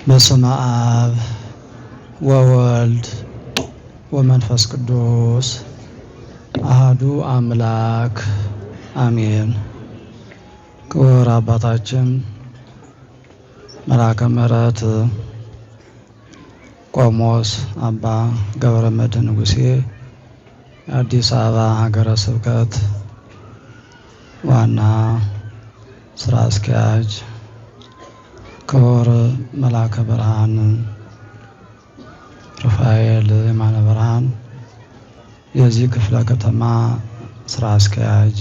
በስመ አብ ወወልድ ወመንፈስ ቅዱስ አሃዱ አምላክ አሜን። ክቡር አባታችን መልአከ ምሕረት ቆሞስ አባ ገብረ መድኅን ንጉሴ የአዲስ አበባ ሀገረ ስብከት ዋና ስራ አስኪያጅ፣ ክቡር መልአከ ብርሃን ሩፋኤል የማነ ብርሃን የዚህ ክፍለ ከተማ ስራ አስኪያጅ፣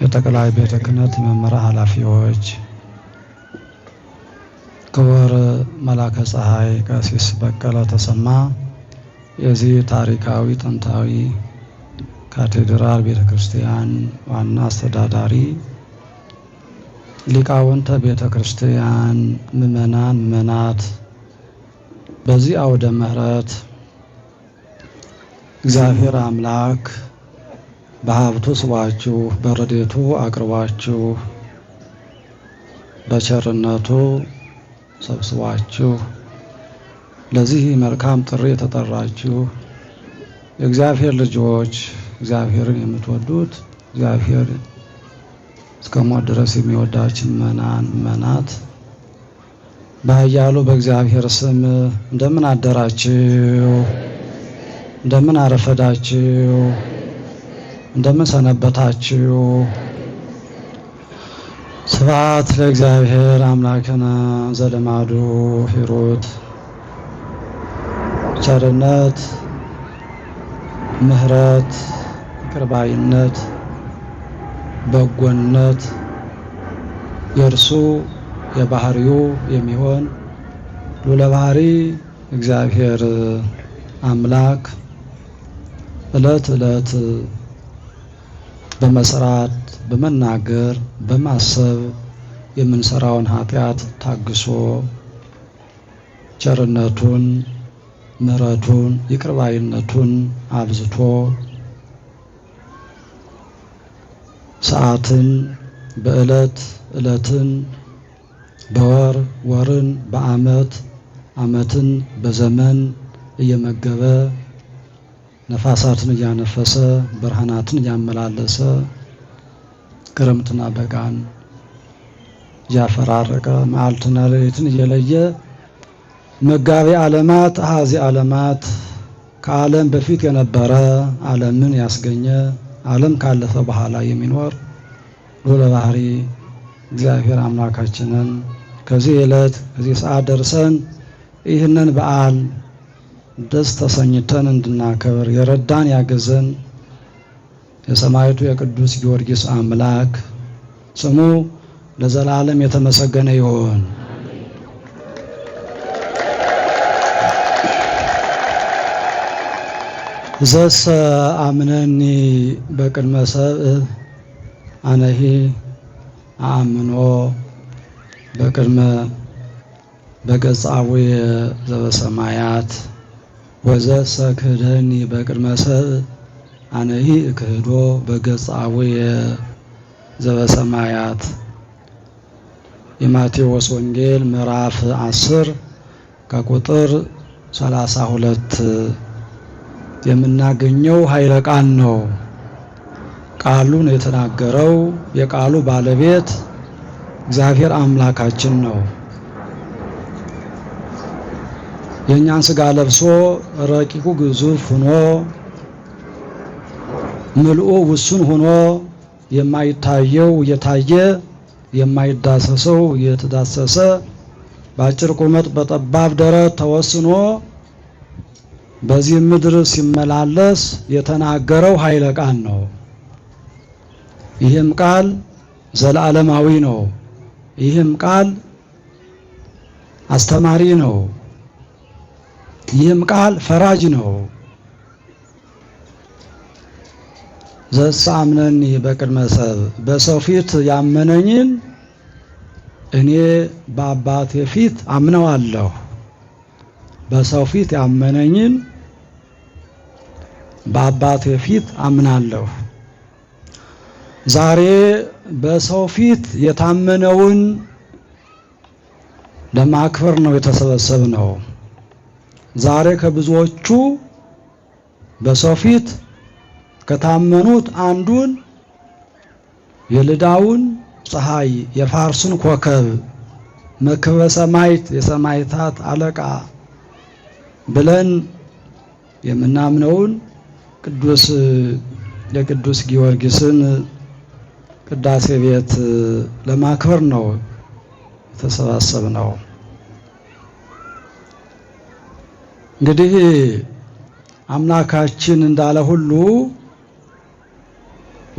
የጠቅላይ ቤተ ክህነት መመሪያ ኃላፊዎች፣ ክቡር መልአከ ፀሐይ ቀሲስ በቀለ ተሰማ የዚህ ታሪካዊ ጥንታዊ ካቴድራል ቤተ ክርስቲያን ዋና አስተዳዳሪ፣ ሊቃውንተ ቤተ ክርስቲያን፣ ምእመናን፣ ምእመናት፣ በዚህ አውደ ምሕረት እግዚአብሔር አምላክ በሀብቱ ስቧችሁ በረድኤቱ አቅርቧችሁ በቸርነቱ ሰብስቧችሁ ለዚህ መልካም ጥሪ የተጠራችሁ የእግዚአብሔር ልጆች፣ እግዚአብሔርን የምትወዱት፣ እግዚአብሔር እስከ ሞት ድረስ የሚወዳችሁ ምእመናን፣ ምእመናት፣ በኃያሉ በእግዚአብሔር ስም እንደምን አደራችሁ? እንደምን አረፈዳችሁ? እንደምን ሰነበታችሁ? ስብሐት ለእግዚአብሔር አምላክነ ዘለማዱ ሂሩት። ቸርነት፣ ምሕረት፣ ይቅር ባይነት፣ በጎነት የእርሱ የባህሪው የሚሆን ልዑለ ባህሪ እግዚአብሔር አምላክ ዕለት ዕለት በመስራት፣ በመናገር፣ በማሰብ የምንሰራውን ኃጢአት ታግሶ ቸርነቱን፣ ምሕረቱን፣ ይቅር ባይነቱን አብዝቶ ሰዓትን በዕለት ዕለትን፣ በወር ወርን፣ በዓመት ዓመትን፣ በዘመን እየመገበ፣ ነፋሳትን እያነፈሰ፣ ብርሃናትን እያመላለሰ፣ ክረምትና በጋን እያፈራረቀ፣ መዓልትና ሌሊትን እየለየ፣ መጋቢ ዓለማት አኀዚ ዓለማት፣ ከዓለም በፊት የነበረ፣ ዓለምን ያስገኘ፣ ዓለም ካለፈ በኋላ የሚኖር ልዑለ ባህሪ እግዚአብሔር አምላካችንን ከዚህ ዕለት ከዚህ ሰዓት ደርሰን ይህንን በዓል ደስ ተሰኝተን እንድናከብር የረዳን ያገዘን የሰማዕቱ የቅዱስ ጊዮርጊስ አምላክ ስሙ ለዘላለም የተመሰገነ ይሁን። ዘሰ አምነኒ በቅድመ ሰብእ አነሂ አምኖ በቅድመ በገጸ አቡየ ዘበሰማያት፣ ወዘሰ ክህደኒ በቅድመ ሰብእ አነሂ እክህዶ በገጸ አቡየ ዘበሰማያት። የማቴዎስ ወንጌል ምዕራፍ 10 ከቁጥር 32 የምናገኘው ኃይለ ቃል ነው። ቃሉን የተናገረው የቃሉ ባለቤት እግዚአብሔር አምላካችን ነው። የእኛን ስጋ ለብሶ ረቂቁ ግዙፍ ሆኖ፣ ምልኡ ውሱን ሆኖ፣ የማይታየው እየታየ፣ የማይዳሰሰው እየተዳሰሰ፣ በአጭር ቁመት በጠባብ ደረት ተወስኖ በዚህ ምድር ሲመላለስ የተናገረው ኃይለ ቃል ነው። ይህም ቃል ዘላለማዊ ነው። ይህም ቃል አስተማሪ ነው። ይህም ቃል ፈራጅ ነው። ዘአምነኒ በቅድመ ሰብ፣ በሰው ፊት ያመነኝን እኔ በአባቴ ፊት አምነዋለሁ። በሰው ፊት ያመነኝን በአባቴ ፊት አምናለሁ። ዛሬ በሰው ፊት የታመነውን ለማክበር ነው የተሰበሰብነው። ዛሬ ከብዙዎቹ በሰው ፊት ከታመኑት አንዱን የልዳውን ፀሐይ የፋርሱን ኮከብ መክበ ሰማዕት የሰማዕታት አለቃ ብለን የምናምነውን ቅዱስ የቅዱስ ጊዮርጊስን ቅዳሴ ቤት ለማክበር ነው የተሰባሰብነው። እንግዲህ አምላካችን እንዳለ ሁሉ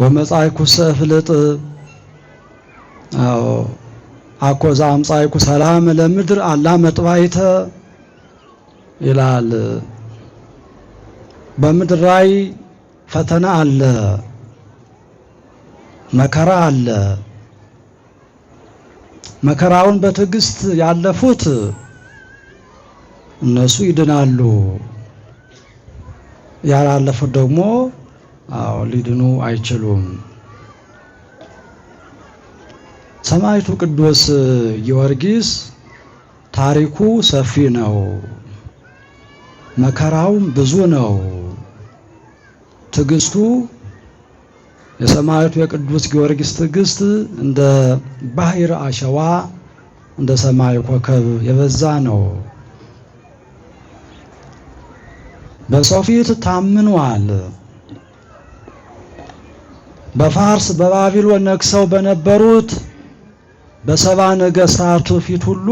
ወመጻእኩሰ ፍልጥ አዎ አኮ ዘአምጻእኩ ሰላም ለምድር አላ መጥባይተ ይላል። በምድር ላይ ፈተና አለ፣ መከራ አለ። መከራውን በትዕግስት ያለፉት እነሱ ይድናሉ። ያላለፉት ደግሞ አዎ ሊድኑ አይችሉም። ሰማዕቱ ቅዱስ ጊዮርጊስ ታሪኩ ሰፊ ነው፣ መከራውም ብዙ ነው። ትዕግስቱ የሰማዕቱ የቅዱስ ጊዮርጊስ ትዕግስት እንደ ባህር አሸዋ እንደ ሰማይ ኮከብ የበዛ ነው። በሰው ፊት ታምኗል። በፋርስ በባቢሎን ነግሰው በነበሩት በሰባ ነገሥታቱ ፊት ሁሉ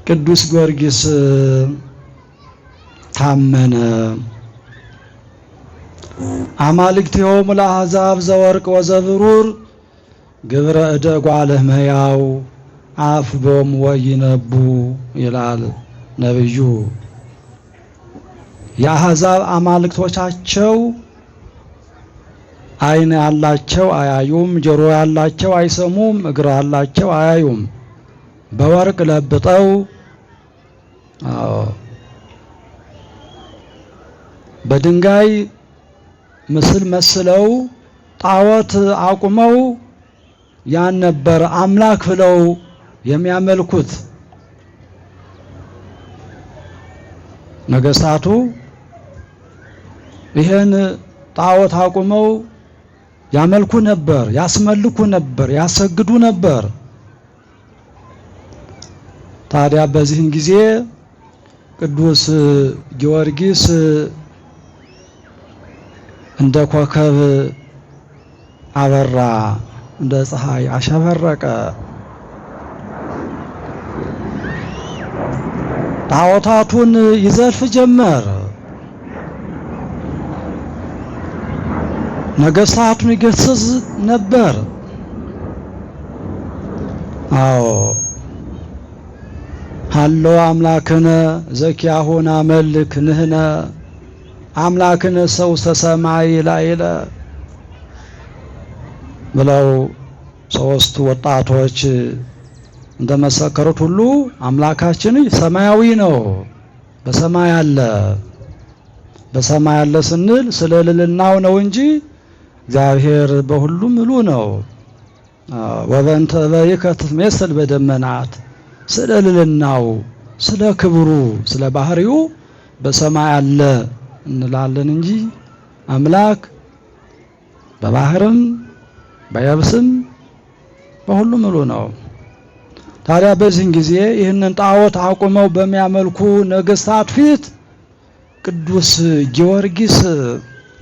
ቅዱስ ጊዮርጊስ ታመነ። አማልክቲሆሙ ለአሕዛብ ዘወርቅ ወዘብሩር ግብረ እደ እጓለ እመሕያው አፍቦሙ ወይነቡ ይላል ነቢዩ። የአሕዛብ አማልክቶቻቸው ዓይን ያላቸው አያዩም፣ ጆሮ ያላቸው አይሰሙም፣ እግር ያላቸው አያዩም። በወርቅ ለብጠው አዎ በድንጋይ ምስል መስለው ጣዖት አቁመው ያን ነበር አምላክ ብለው የሚያመልኩት። ነገስታቱ ይህን ጣዖት አቁመው ያመልኩ ነበር፣ ያስመልኩ ነበር፣ ያሰግዱ ነበር። ታዲያ በዚህን ጊዜ ቅዱስ ጊዮርጊስ እንደ ኮከብ አበራ፣ እንደ ፀሐይ አሸበረቀ። ጣዖታቱን ይዘልፍ ጀመር። ነገስታቱን ይገስጽ ነበር። አዎ ሀሎ አምላክነ ዘኪያሁ ናመልክ ንህነ አምላክነ ሰው ሰማይ ላይለ ብለው ሶስቱ ወጣቶች እንደመሰከሩት ሁሉ አምላካችን ሰማያዊ ነው፣ በሰማይ አለ። በሰማይ አለ ስንል ስለ ልዕልናው ነው እንጂ እግዚአብሔር በሁሉም ምሉ ነው። ወበእንተ እበይከ ትትሜሰል በደመናት፣ ስለ ልዕልናው፣ ስለ ክብሩ፣ ስለ ባህሪው በሰማይ አለ እንላለን እንጂ አምላክ በባህርም በየብስም በሁሉም ምሉ ነው። ታዲያ በዚህን ጊዜ ይህንን ጣዖት አቁመው በሚያመልኩ ነገስታት ፊት ቅዱስ ጊዮርጊስ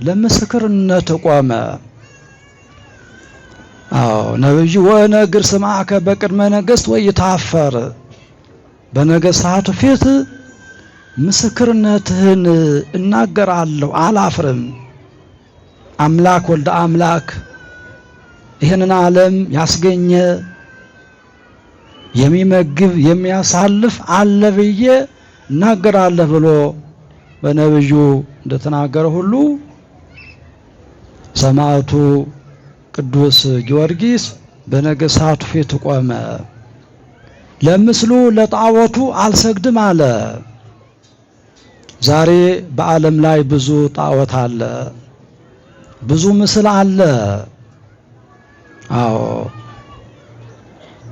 ለምስክርነት ቆመ። አዎ ነብዩ ወነግር ስምዐከ በቅድመ ነገሥት ወይታፈር፣ በነገስታቱ ፊት ምስክርነትህን እናገራለሁ አላፍርም። አምላክ ወልደ አምላክ ይህንን ዓለም ያስገኘ የሚመግብ የሚያሳልፍ አለ ብዬ እናገራለሁ ብሎ በነብዩ እንደተናገረ ሁሉ ሰማዕቱ ቅዱስ ጊዮርጊስ በነገሥታቱ ፊት ቆመ። ለምስሉ ለጣዖቱ አልሰግድም አለ። ዛሬ በዓለም ላይ ብዙ ጣዖት አለ፣ ብዙ ምስል አለ። አዎ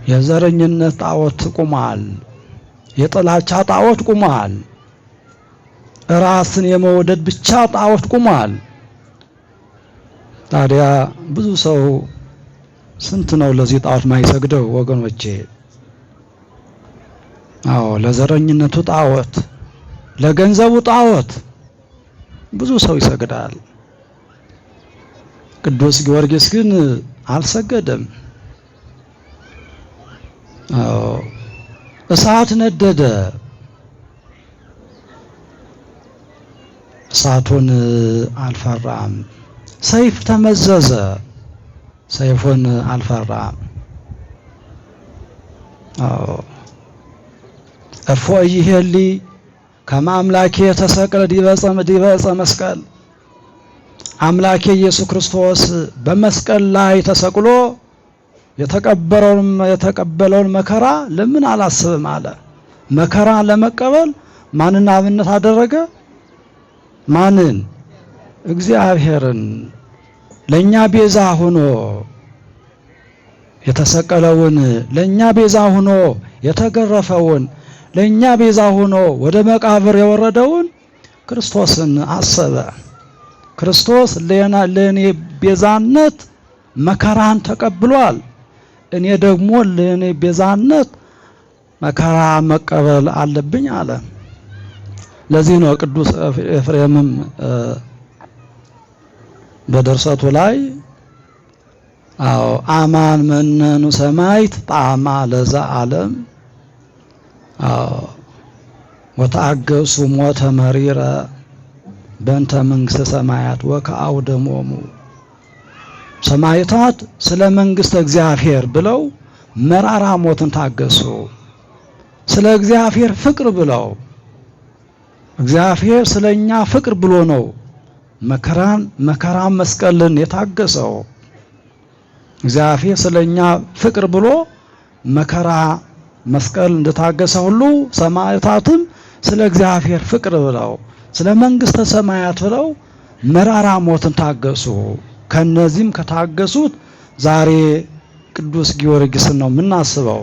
የዘረኝነት ጣዖት ቁሟል። የጥላቻ ጣዖት ቁሟል። ራስን የመውደድ ብቻ ጣዖት ቁሟል። ታዲያ ብዙ ሰው ስንት ነው ለዚህ ጣዖት ማይሰግደው ወገኖቼ? አዎ፣ ለዘረኝነቱ ጣዖት፣ ለገንዘቡ ጣዖት ብዙ ሰው ይሰግዳል። ቅዱስ ጊዮርጊስ ግን አልሰገደም። አዎ፣ እሳት ነደደ፣ እሳቱን አልፈራም። ሰይፍ ተመዘዘ፣ ሰይፉን አልፈራም። አዎ፣ እፎ ኢይሄሊ ከመ አምላኬ ተሰቅለ ዲበ ዕፀ መስቀል፣ አምላኬ ኢየሱስ ክርስቶስ በመስቀል ላይ ተሰቅሎ የተቀበለውን መከራ ለምን አላስብም አለ። መከራ ለመቀበል ማንን አብነት አደረገ? ማንን? እግዚአብሔርን። ለኛ ቤዛ ሆኖ የተሰቀለውን፣ ለኛ ቤዛ ሆኖ የተገረፈውን፣ ለኛ ቤዛ ሆኖ ወደ መቃብር የወረደውን ክርስቶስን አሰበ። ክርስቶስ ለእኔ ቤዛነት መከራን ተቀብሏል። እኔ ደግሞ ለእኔ ቤዛነት መከራ መቀበል አለብኝ አለ። ለዚህ ነው ቅዱስ ኤፍሬምም በድርሰቱ ላይ አዎ አማን መነኑ ሰማይት ጣዕማ ለዛ ዓለም፣ አዎ ወተአገሱ ሞተ መሪረ በእንተ መንግሥተ ሰማያት ወከአው ደሞሙ፣ ሰማዕታት ስለ መንግሥተ እግዚአብሔር ብለው መራራ ሞትን ታገሱ። ስለ እግዚአብሔር ፍቅር ብለው፣ እግዚአብሔር ስለኛ ፍቅር ብሎ ነው መከራን መከራ መስቀልን የታገሰው። እግዚአብሔር ስለኛ ፍቅር ብሎ መከራ መስቀል እንደታገሰ ሁሉ ሰማዕታትም ስለ እግዚአብሔር ፍቅር ብለው፣ ስለ መንግሥተ ሰማያት ብለው መራራ ሞትን ታገሱ። ከነዚህም ከታገሱት ዛሬ ቅዱስ ጊዮርጊስን ነው የምናስበው።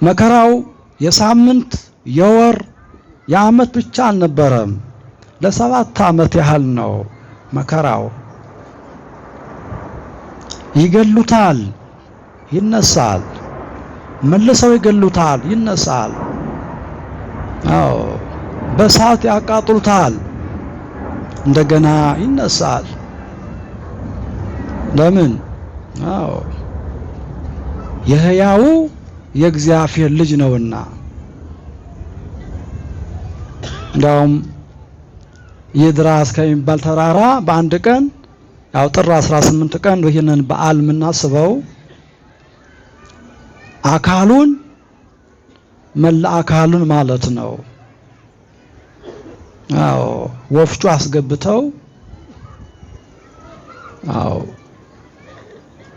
መከራው የሳምንት፣ የወር፣ የዓመት ብቻ አልነበረም። ለ7 ዓመት ያህል ነው መከራው። ይገሉታል፣ ይነሳል። መልሰው ይገሉታል፣ ይነሳል። አዎ፣ በእሳት ያቃጥሉታል፣ እንደገና ይነሳል። ለምን? አዎ፣ የሕያው የእግዚአብሔር ልጅ ነውና። እንዲያውም ይድራስ ከሚባል ተራራ በአንድ ቀን፣ ያው ጥር 18 ቀን ይህንን በዓል የምናስበው፣ አካሉን መላ አካሉን ማለት ነው። አዎ፣ ወፍጮ አስገብተው፣ አዎ፣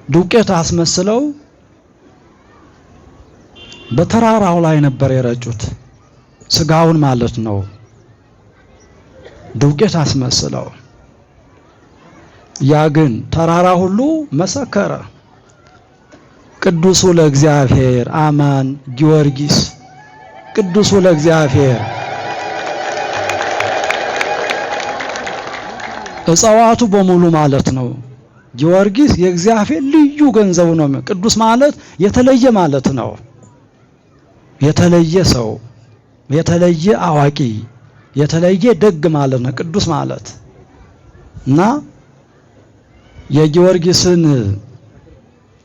ዱቄት አስመስለው በተራራው ላይ ነበር የረጩት፣ ስጋውን ማለት ነው። ዱቄት አስመስለው። ያ ግን ተራራ ሁሉ መሰከረ። ቅዱሱ ለእግዚአብሔር አማን ጊዮርጊስ፣ ቅዱሱ ለእግዚአብሔር። እጽዋቱ በሙሉ ማለት ነው። ጊዮርጊስ የእግዚአብሔር ልዩ ገንዘቡ ነው። ቅዱስ ማለት የተለየ ማለት ነው። የተለየ ሰው፣ የተለየ አዋቂ፣ የተለየ ደግ ማለት ነው ቅዱስ ማለት። እና የጊዮርጊስን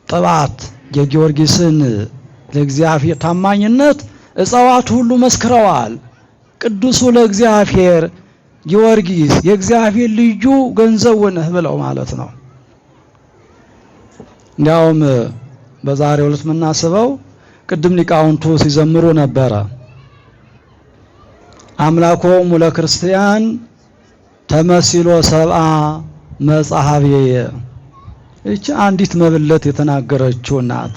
ጥባት፣ የጊዮርጊስን ለእግዚአብሔር ታማኝነት እጽዋት ሁሉ መስክረዋል። ቅዱሱ ለእግዚአብሔር ጊዮርጊስ የእግዚአብሔር ልዩ ገንዘቡ ነህ ብለው ማለት ነው። እንዲያውም በዛሬው ዕለት የምናስበው ቅድም ሊቃውንቱ ሲዘምሩ ነበረ። አምላኮሙ ለክርስቲያን ተመሲሎ ሰብአ መጽሐፍየ፣ እቺ አንዲት መበለት የተናገረችው ናት።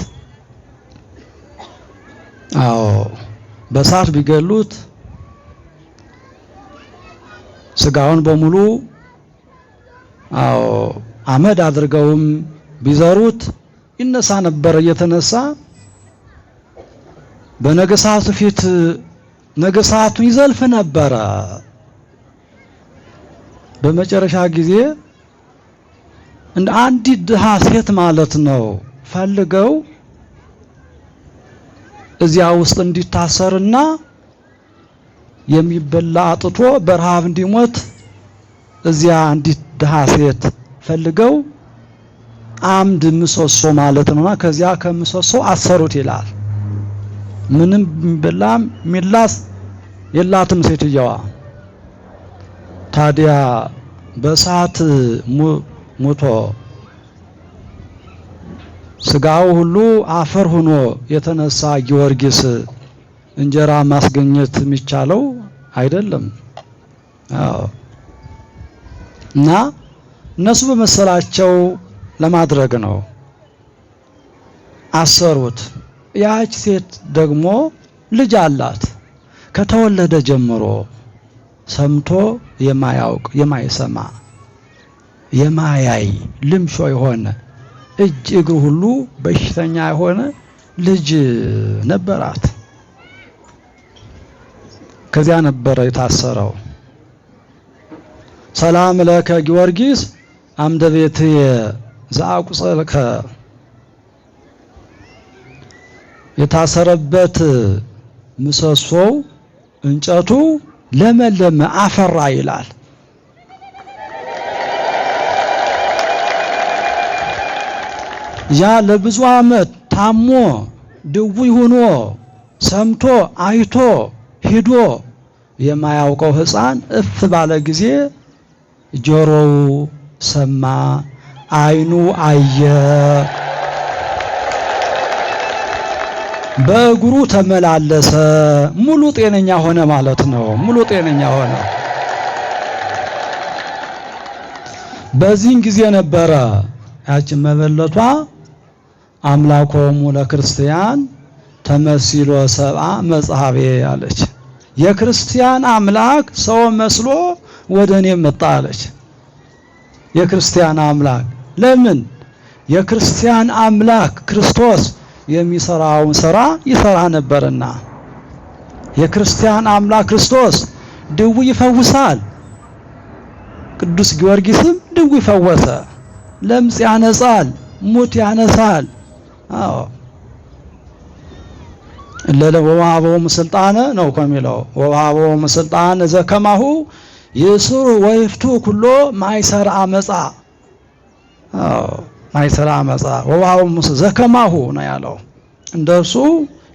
አዎ፣ በእሳት ቢገሉት፣ ስጋውን በሙሉ አዎ አመድ አድርገውም ቢዘሩት ይነሳ ነበረ። እየተነሳ በነገሳቱ ፊት ነገሳቱን ይዘልፍ ነበረ። በመጨረሻ ጊዜ እንደ አንዲት ድሃ ሴት ማለት ነው ፈልገው እዚያ ውስጥ እንዲታሰርና የሚበላ አጥቶ በረሃብ እንዲሞት እዚያ አንዲት ድሃ ሴት ፈልገው አምድ ምሰሶ ማለት ነውና ከዚያ ከምሰሶ አሰሩት ይላል። ምንም የሚበላ የሚላስ የላትም ሴትየዋ። ታዲያ በእሳት ሙቶ ስጋው ሁሉ አፈር ሆኖ የተነሳ ጊዮርጊስ እንጀራ ማስገኘት የሚቻለው አይደለም። አዎ። እና እነሱ በመሰላቸው ለማድረግ ነው አሰሩት። ያች ሴት ደግሞ ልጅ አላት። ከተወለደ ጀምሮ ሰምቶ የማያውቅ የማይሰማ የማያይ ልምሾ የሆነ እጅ እግር ሁሉ በሽተኛ የሆነ ልጅ ነበራት። ከዚያ ነበረ የታሰረው። ሰላም ለከ ጊዮርጊስ አምደ ቤትየ ዘአቁጸልከ፣ የታሰረበት ምሰሶው እንጨቱ ለመለመ አፈራ ይላል። ያ ለብዙ ዓመት ታሞ ድውይ ሆኖ ሰምቶ አይቶ ሂዶ የማያውቀው ሕፃን እፍ ባለ ጊዜ ጆሮው ሰማ፣ ዓይኑ አየ፣ በእግሩ ተመላለሰ፣ ሙሉ ጤነኛ ሆነ ማለት ነው። ሙሉ ጤነኛ ሆነ። በዚህን ጊዜ ነበረ ያችን መበለቷ አምላኮሙ ለክርስቲያን ተመሲሎ ሰብአ መጽሐቤ አለች። የክርስቲያን አምላክ ሰው መስሎ ወደ እኔ መጣ አለች። የክርስቲያን አምላክ ለምን? የክርስቲያን አምላክ ክርስቶስ የሚሰራውን ስራ ይሰራ ነበርና። የክርስቲያን አምላክ ክርስቶስ ድውይ ይፈውሳል። ቅዱስ ጊዮርጊስም ድውይ ፈወሰ። ለምጽ ያነጻል፣ ሙት ያነሳል። አዎ ወወሀቦሙ ስልጣነ ነው እኮ የሚለው። ወወሀቦሙ ስልጣነ ዘከማሁ ይስሩ ወይፍቱ ኩሎ ማይሰራ አመፃ። አዎ ማይሰራ አመፃ ወወሀቦሙ ዘከማሁ ነው ያለው። እንደርሱ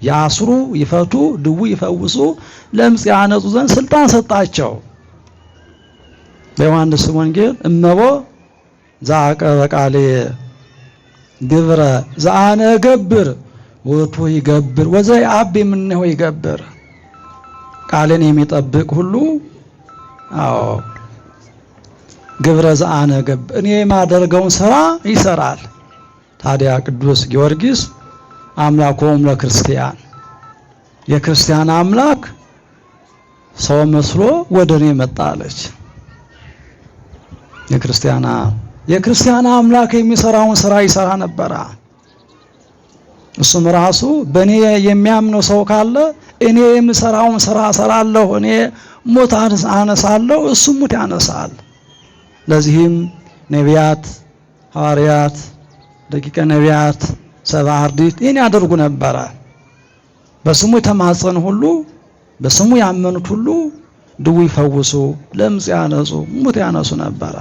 ያስሩ ይፈቱ፣ ድውይ ይፈውሱ፣ ለምጽ ያነጹ ዘንድ ስልጣን ሰጣቸው። በዮሐንስ ወንጌል እመቦ ዘአቀበ ቃልየ ግብረ ዘአነ እገብር ውእቱ ይገብር ወዘየዐቢ እምኔሁ ይገብር። ቃልን የሚጠብቅ ሁሉ አዎ ግብረ ዘአነ እገብር እኔ የማደርገውን ስራ ይሰራል። ታዲያ ቅዱስ ጊዮርጊስ አምላኮሙ ለክርስቲያን የክርስቲያን አምላክ ሰው መስሎ ወደ እኔ መጣ አለች። የክርስቲያን አምላክ የሚሰራውን ስራ ይሰራ ነበረ። እሱም ራሱ በእኔ የሚያምነው ሰው ካለ እኔ የምሰራውን ስራ እሰራለሁ፣ እኔ ሙት አነሳለሁ፣ እሱም ሙት ያነሳል። ለዚህም ነቢያት፣ ሐዋርያት፣ ደቂቀ ነቢያት፣ ሰብአ አርድእት ይህን ያደርጉ ነበረ። በስሙ የተማጸኑ ሁሉ በስሙ ያመኑት ሁሉ ድውይ ይፈውሱ፣ ለምጽ ያነጹ፣ ሙት ያነሱ ነበረ።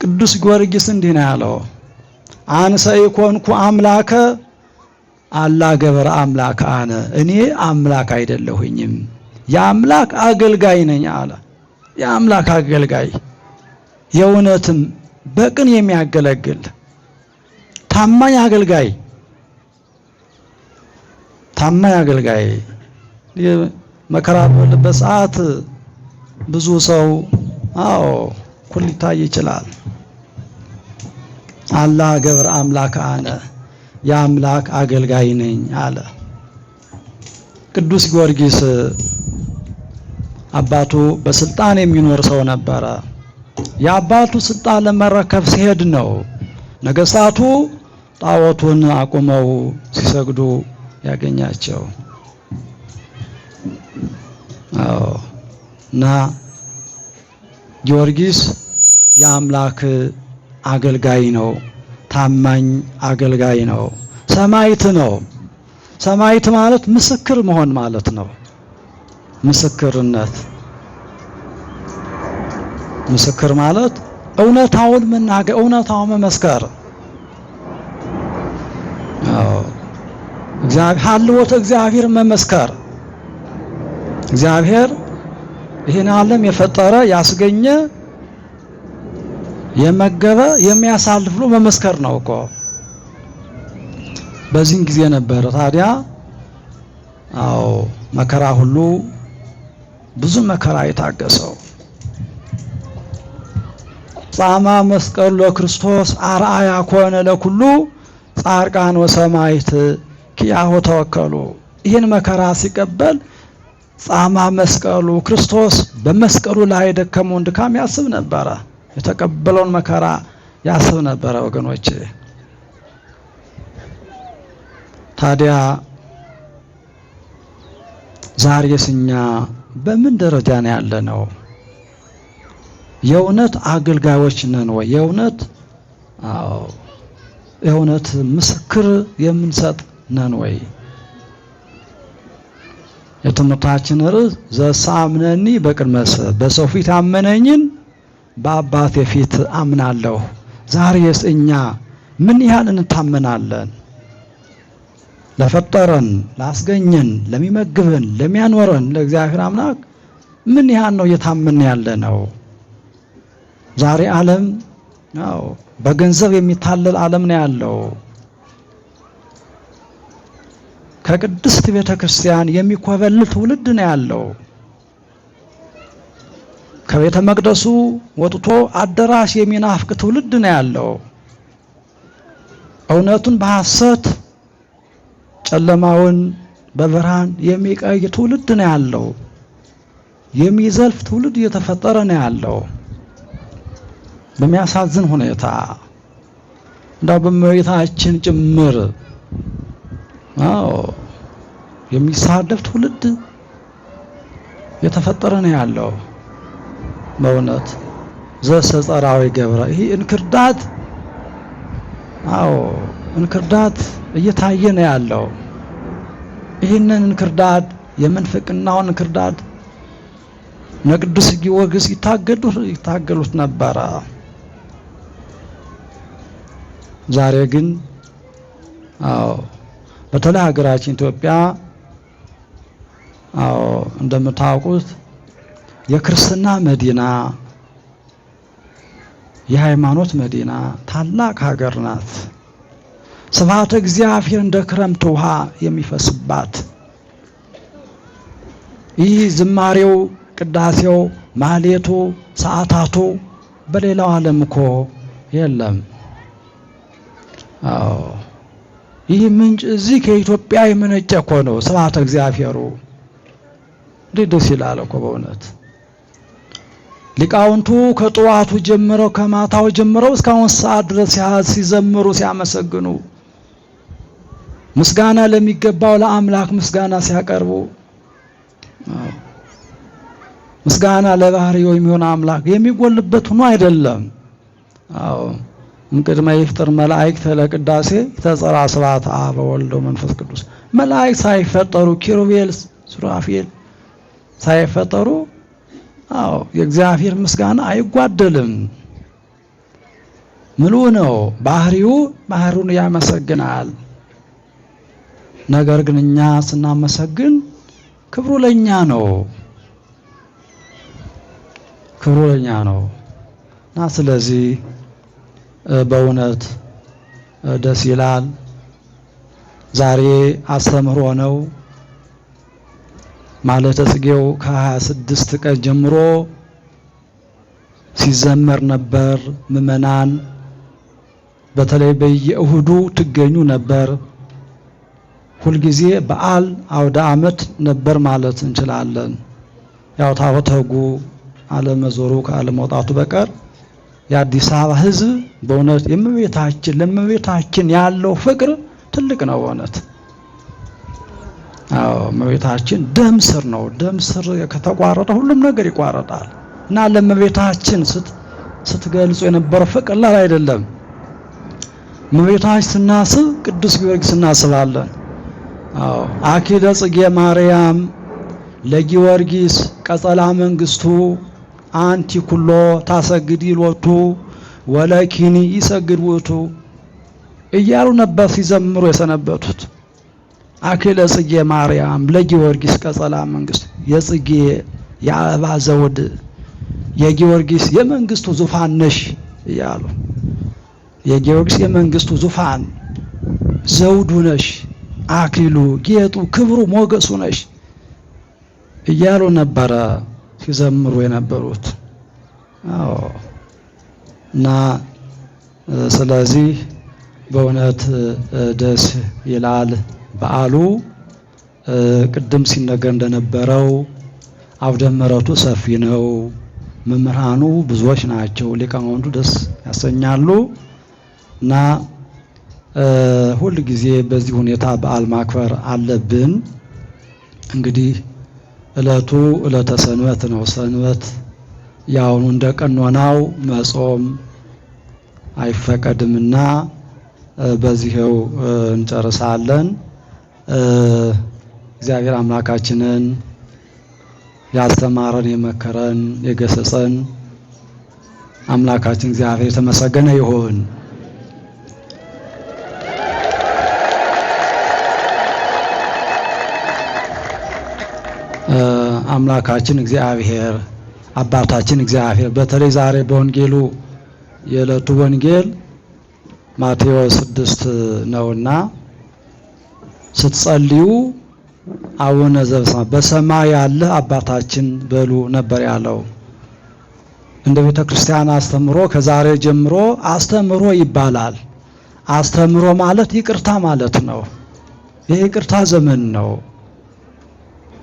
ቅዱስ ጊዮርጊስ እንዲህ ነው ያለው፣ አንሰ ኢኮንኩ አምላከ አላ ገበረ አምላክ አነ፣ እኔ አምላክ አይደለሁኝም የአምላክ አገልጋይ ነኝ አለ። የአምላክ አገልጋይ የእውነትም በቅን የሚያገለግል ታማኝ አገልጋይ ታማኝ አገልጋይ መከራ በሌለበት ሰዓት ብዙ ሰው አዎ እኩል ሊታይ ይችላል። አላ ገብረ አምላክ አነ የአምላክ አገልጋይ ነኝ አለ። ቅዱስ ጊዮርጊስ አባቱ በስልጣን የሚኖር ሰው ነበረ። የአባቱ ስልጣን ለመረከብ ሲሄድ ነው ነገስታቱ ጣዖቱን አቁመው ሲሰግዱ ያገኛቸው። አዎ፣ እና ጊዮርጊስ የአምላክ አገልጋይ ነው። ታማኝ አገልጋይ ነው። ሰማዕት ነው። ሰማዕት ማለት ምስክር መሆን ማለት ነው። ምስክርነት፣ ምስክር ማለት እውነታውን መናገር፣ እውነታውን መመስከር። አዎ፣ እግዚአብሔር ሀልዎተ እግዚአብሔር መመስከር፣ እግዚአብሔር ይህን ዓለም የፈጠረ፣ ያስገኘ፣ የመገበ፣ የሚያሳልፍ ብሎ መመስከር ነው እኮ። በዚህን ጊዜ ነበረ ታዲያ፣ አዎ፣ መከራ ሁሉ፣ ብዙ መከራ የታገሰው። ጻማ መስቀሉ ለክርስቶስ አርአያ ኮነ ለኩሉ ጻድቃን ወሰማዕት ኪያሁ ተወከሉ። ይህን መከራ ሲቀበል ጻማ መስቀሉ፣ ክርስቶስ በመስቀሉ ላይ የደከመውን ድካም ያስብ ነበረ። የተቀበለውን መከራ ያስብ ነበረ ወገኖቼ። ታዲያ ዛሬስ እኛ በምን ደረጃ ነው ያለነው? የእውነት አገልጋዮች ነን ወይ? የእውነት፣ አዎ፣ የእውነት ምስክር የምንሰጥ ነን ወይ? የትምህርታችን ርዕስ ዘሳምነኒ በቅድመ ሰብ፣ በሰው ፊት ያመነኝን በአባቴ ፊት አምናለሁ። ዛሬስ እኛ ምን ያህል እንታመናለን? ለፈጠረን፣ ላስገኘን፣ ለሚመግበን፣ ለሚያኖረን ለእግዚአብሔር አምላክ ምን ያህል ነው እየታመን ያለ ነው? ዛሬ ዓለም፣ አዎ፣ በገንዘብ የሚታለል ዓለም ነው ያለው። ከቅድስት ቤተ ክርስቲያን የሚኮበልል ትውልድ ነው ያለው። ከቤተ መቅደሱ ወጥቶ አዳራሽ የሚናፍቅ ትውልድ ነው ያለው። እውነቱን በሐሰት፣ ጨለማውን በብርሃን የሚቀይር ትውልድ ነው ያለው። የሚዘልፍ ትውልድ እየተፈጠረ ነው ያለው። በሚያሳዝን ሁኔታ እንዳው በእመቤታችን ጭምር፣ አዎ፣ የሚሳደብ ትውልድ የተፈጠረ ነው ያለው። በእውነት ዘሰጸራዊ ገብረ ይሄ እንክርዳድ፣ አዎ፣ እንክርዳድ እየታየ ነው ያለው። ይህንን እንክርዳድ፣ የምንፍቅናውን እንክርዳድ እነ ቅዱስ ጊዮርጊስ ይታገሉት ነበረ። ዛሬ ግን፣ አዎ፣ በተለይ ሀገራችን ኢትዮጵያ፣ አዎ፣ እንደምታውቁት የክርስትና መዲና፣ የሃይማኖት መዲና፣ ታላቅ ሀገር ናት። ስብሐተ እግዚአብሔር እንደ ክረምት ውሃ የሚፈስባት፣ ይህ ዝማሬው፣ ቅዳሴው፣ ማህሌቱ፣ ሰዓታቱ በሌላው ዓለም እኮ የለም። አዎ፣ ይህ ምንጭ እዚህ ከኢትዮጵያ የመነጨ እኮ ነው። ስብሐተ እግዚአብሔሩ እንዴት ደስ ይላል እኮ በእውነት። ሊቃውንቱ ከጠዋቱ ጀምረው፣ ከማታው ጀምረው እስካሁን ሰዓት ድረስ ሲዘምሩ፣ ሲያመሰግኑ፣ ምስጋና ለሚገባው ለአምላክ ምስጋና ሲያቀርቡ፣ ምስጋና ለባህሪው የሚሆን አምላክ የሚጎልበት ሆኖ አይደለም። አዎ፣ እምቅድመ ይፍጥር መላእክት ለቅዳሴ ተጸራ ስብሐተ አብ ወወልድ ወመንፈስ ቅዱስ። መላእክት ሳይፈጠሩ፣ ኪሩቤል ሱራፌል ሳይፈጠሩ፣ አዎ፣ የእግዚአብሔር ምስጋና አይጓደልም። ምሉ ነው ባህሪው፣ ባህሩን ያመሰግናል። ነገር ግን እኛ ስናመሰግን ክብሩ ለኛ ነው። ክብሩ ለኛ ነው። እና ስለዚህ በእውነት ደስ ይላል። ዛሬ አስተምህሮ ነው። ማለተ ጽጌው ከ26 ቀን ጀምሮ ሲዘመር ነበር። ምዕመናን በተለይ በየእሁዱ ትገኙ ነበር። ሁልጊዜ በዓል አውደ ዓመት ነበር ማለት እንችላለን። ያው ታቦተ ሕጉ አለመዞሩ ከአለመውጣቱ በቀር የአዲስ አበባ ሕዝብ በእውነት የእመቤታችን ለእመቤታችን ያለው ፍቅር ትልቅ ነው በእውነት። አዎ እመቤታችን ደም ስር ነው። ደም ስር ከተቋረጠ ሁሉም ነገር ይቋረጣል። እና ለእመቤታችን ስትገልጹ የነበረው ፍቅር ቀላል አይደለም። እመቤታችን ስናስብ ቅዱስ ጊዮርጊስ እናስባለን። አዎ አኪለ ጽጌ ማርያም ለጊዮርጊስ ቀጸላ መንግስቱ አንቲ ኩሎ ታሰግዲ ሎቱ ወለኪኒ ይሰግድ ውእቱ እያሉ ነበር ሲዘምሩ የሰነበቱት። አኪለ ጽጌ ማርያም ለጊዮርጊስ ቀጸላ መንግስቱ፣ የጽጌ የአበባ ዘውድ የጊዮርጊስ የመንግስቱ ዙፋን ነሽ እያሉ፣ የጊዮርጊስ የመንግስቱ ዙፋን ዘውዱ ነሽ፣ አክሊሉ ጌጡ ክብሩ ሞገሱ ነሽ እያሉ ነበረ ሲዘምሩ የነበሩት። አዎ እና ስለዚህ በእውነት ደስ ይላል በዓሉ። ቅድም ሲነገር እንደነበረው አውደ ምሕረቱ ሰፊ ነው። መምህራኑ ብዙዎች ናቸው። ሊቃውንቱ ደስ ያሰኛሉ። እና ሁል ጊዜ በዚህ ሁኔታ በዓል ማክበር አለብን። እንግዲህ ዕለቱ ዕለተ ሰንበት ነው። ሰንበት ያውኑ እንደ ቀኖናው መጾም አይፈቀድምና በዚህው እንጨርሳለን። እግዚአብሔር አምላካችንን ያስተማረን፣ የመከረን፣ የገሰጸን አምላካችን እግዚአብሔር የተመሰገነ ይሁን። አምላካችን እግዚአብሔር አባታችን እግዚአብሔር በተለይ ዛሬ በወንጌሉ የዕለቱ ወንጌል ማቴዎስ 6 ነውና ስትጸልዩ አቡነ ዘበሰማያት በሰማይ ያለህ አባታችን በሉ ነበር ያለው። እንደ ቤተ ክርስቲያን አስተምሮ ከዛሬ ጀምሮ አስተምሮ ይባላል። አስተምሮ ማለት ይቅርታ ማለት ነው። የይቅርታ ዘመን ነው።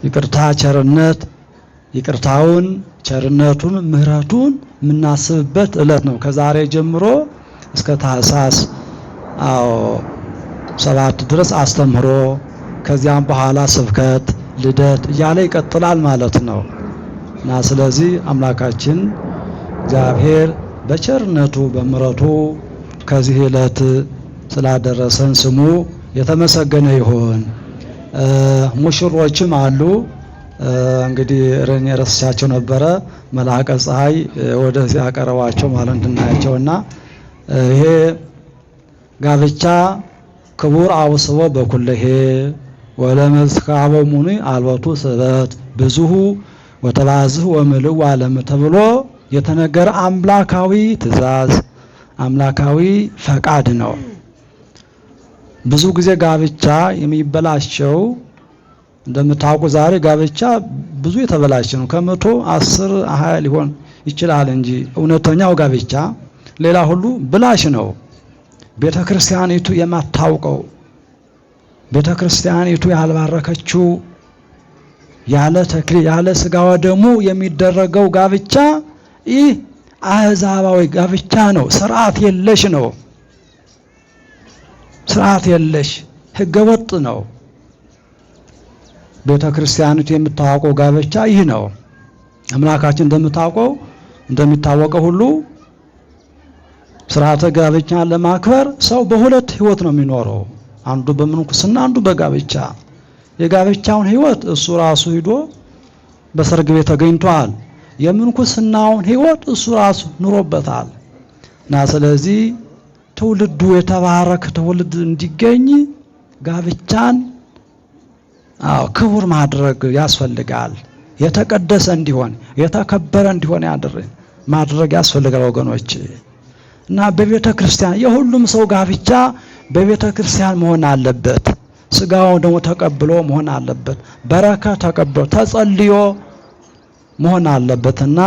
ይቅርታ ቸርነት፣ ይቅርታውን ቸርነቱን ምሕረቱን የምናስብበት ዕለት ነው። ከዛሬ ጀምሮ እስከ ታኅሳስ አዎ 7 ድረስ አስተምህሮ፣ ከዚያም በኋላ ስብከት፣ ልደት እያለ ይቀጥላል ማለት ነው። እና ስለዚህ አምላካችን እግዚአብሔር በቸርነቱ በምሕረቱ ከዚህ ዕለት ስላደረሰን ስሙ የተመሰገነ ይሁን። ሙሽሮችም አሉ። እንግዲህ እኔ ረስቻቸው ነበረ። መልአከ ፀሐይ ወደዚህ አቀረባቸው ማለት እንድናያቸውና ይሄ ጋብቻ ክቡር አውስቦ በኩለሄ ወለመስካቦ ሙኒ አልበቱ ስበት ብዙሁ ወተባዝህ ወምልው ዓለም ተብሎ የተነገረ አምላካዊ ትእዛዝ አምላካዊ ፈቃድ ነው። ብዙ ጊዜ ጋብቻ የሚበላሸው እንደምታውቁ ዛሬ ጋብቻ ብዙ የተበላሸ ነው። ከ110 20 ሊሆን ይችላል እንጂ እውነተኛው ጋብቻ ሌላ ሁሉ ብላሽ ነው። ቤተክርስቲያኒቱ የማታውቀው፣ ቤተክርስቲያኒቱ ያልባረከችው፣ ያለ ተክሊል ያለ ስጋ ወደሙ የሚደረገው ጋብቻ ይህ አህዛባዊ ጋብቻ ነው። ስርዓት የለሽ ነው። ስርዓት የለሽ ህገወጥ ነው። ቤተክርስቲያኒቱ የምታውቀው ጋብቻ ይህ ነው። አምላካችን እንደሚታወቀው ሁሉ ስርዓተ ጋብቻን ለማክበር ሰው በሁለት ህይወት ነው የሚኖረው። አንዱ በምንኩስና አንዱ በጋብቻ። የጋብቻውን ህይወት እሱ ራሱ ሂዶ በሰርግ ቤት ተገኝቷል። የምንኩስናውን ህይወት እሱ ራሱ ኑሮበታል። እና ስለዚህ ትውልዱ የተባረከ ትውልድ እንዲገኝ ጋብቻን አዎ ክቡር ማድረግ ያስፈልጋል። የተቀደሰ እንዲሆን የተከበረ እንዲሆን ማድረግ ያስፈልጋል ወገኖች። እና በቤተ ክርስቲያን የሁሉም ሰው ጋብቻ በቤተ ክርስቲያን መሆን አለበት። ስጋውን ደግሞ ተቀብሎ መሆን አለበት። በረከት ተቀብሎ ተጸልዮ መሆን አለበትና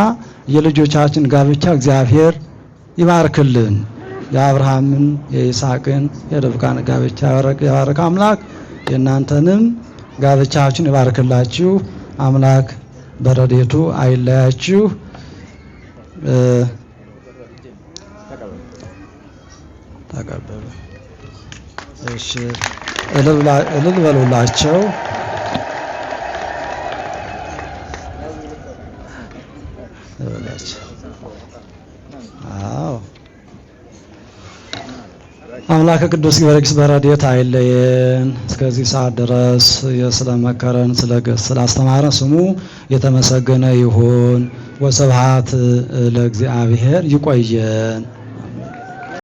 የልጆቻችን ጋብቻ እግዚአብሔር ይባርክልን። የአብርሃምን የይስሐቅን የርብቃን ጋብቻ የባረከ አምላክ የእናንተንም ጋብቻችሁን ይባርክላችሁ። አምላክ በረድኤቱ አይለያችሁ። ተቀበሉ። እሺ እልል በሉላቸው። አዎ አምላከ ቅዱስ ጊዮርጊስ በረድኤት አይለየን። እስከዚህ ሰዓት ድረስ ስለመከረን ስላስተማረን ስሙ የተመሰገነ ይሁን። ወስብሐት ለእግዚአብሔር። ይቆየን።